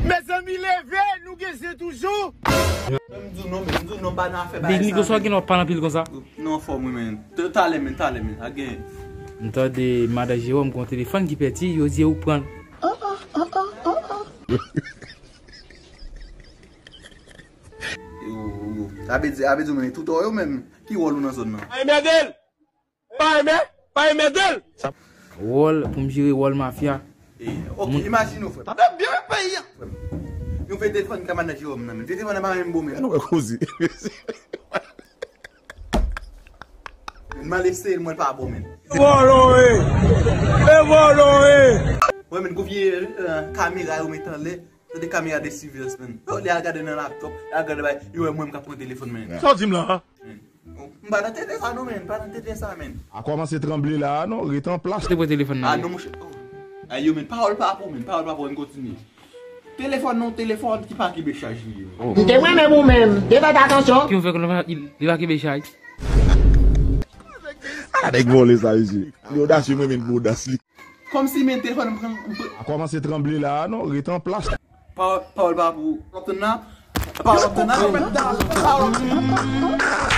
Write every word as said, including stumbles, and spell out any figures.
Mezanmi, leve, nou gen zen toujou. M di w non, men, m di w non, pa nan afè bagay sa. Big Nico, sa w gen w ap pale anpil konsa? Non, anfòm wi, men. T-, talè, men, talè, men. A gen. M tande madan Jewòm gen yon telefòn ki pèdi, yo di ou pran l. Yo, yo. Sa vle di, sa vle di, men, tout yo menm, ki wòl ou nan zòn nan? Pa enmède l! Pa enmè, pa enmède l! Wòl, pou m jere wòl mafya. E, ok, imajine w, frè. Tande byen, men, peyi a, frè. Yon vye telefòn ka madan Jewòm nan, men. Vye telefòn nan pa menm bon, men. An nou wè koze. M al eseye l, mwen, l pa bon, men. Vòlò e! E vòlò e! Wè, men, gon vye, euh, kamera yo met anlè. Se de kamera de siveyans, men. Yo, lè y al gade nan laptop, y al gade bay, yo wè mwen m k ap pran telefòn, men. Sa w di m la a? Men. M pa nan tenten sa non, men. M pa nan tenten sa, men. A kòmanse tranble la a non, ret an plas. Te pran telefòn nan. A non, monchè. Oh. Ay, yo, men, pawòl pa pou, men. Pawòl pa pou, ann kontinye. Telefòn non, telefòn ki pa kenbe chaj li ye. M te renmen ou menm. Te fè atansyon. Ki w fè konn li pa kenbe chaj? A, nèg vòlè sa, mesye. Li odasye, mwen menm, mwen odas li. Kòmsi men telefòn m pran, m pran. A kòmanse tranble la a non, ret an plas. Pawòl, pawòl pa pou ou. W ap tann la. Pawòl w ap tann la. Pawòl w ap tann la.